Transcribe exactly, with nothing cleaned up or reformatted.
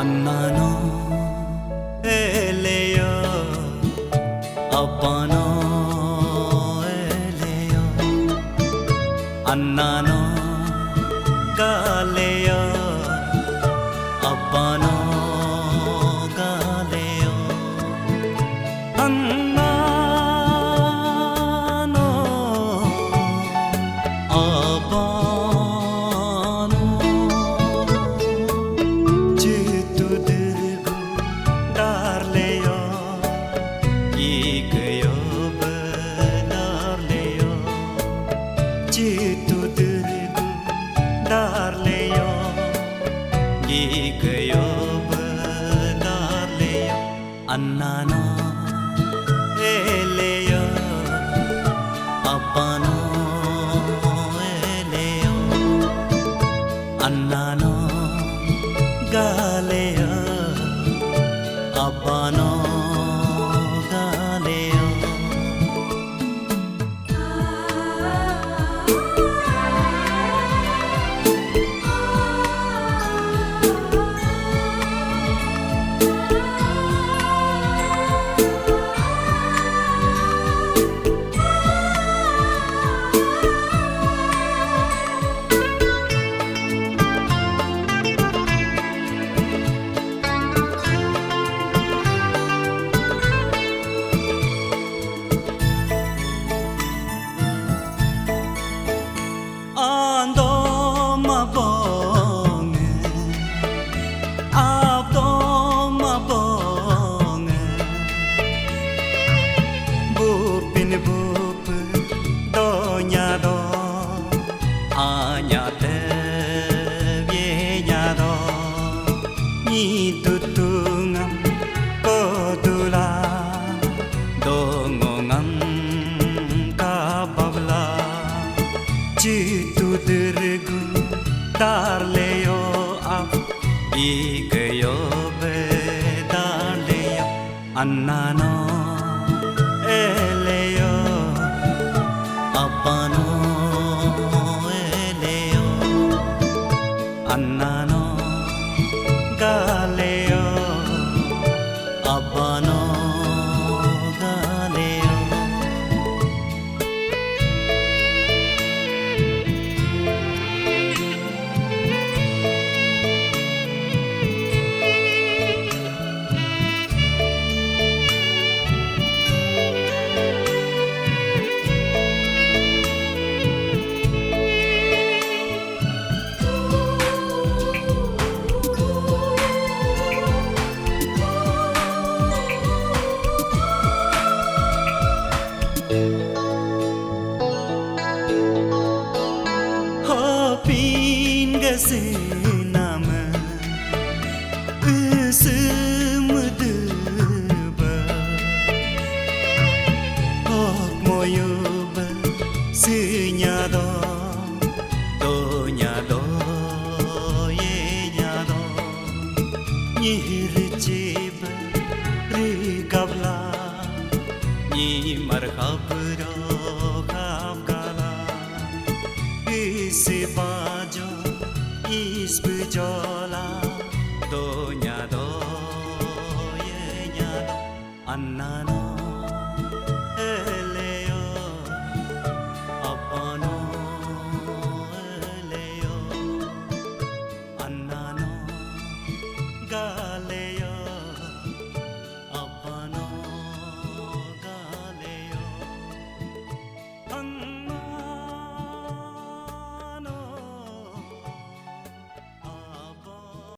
Annano eleyo, abano eleyo. Annano galeyo, abano galeyo. Annano abano chitu dirgu darleyo, ikeyo bedarleyo, chitu dirgu darleyo, ikeyo bedarleyo. Annano eleyo, abano eleyo. Annano galeyo, abano galeyo. Ando mabonge, abdo mabonge, bupin bup donya do, anya te vienya do, nyi tutungam kodula, dongongam kababla, chitu dirgu darleyo, ab ikeyo bedarleyo. Annano eleyo, abano eleyo. Annano galeyo, abano galeyo. Hopin gasinama usumduba, hok moyuba sinyado, donyado, yenyado, nyihirchib rigabla, nyi marhapro hapgala, isi bajo, isbujola, donyado, yenyado. Annano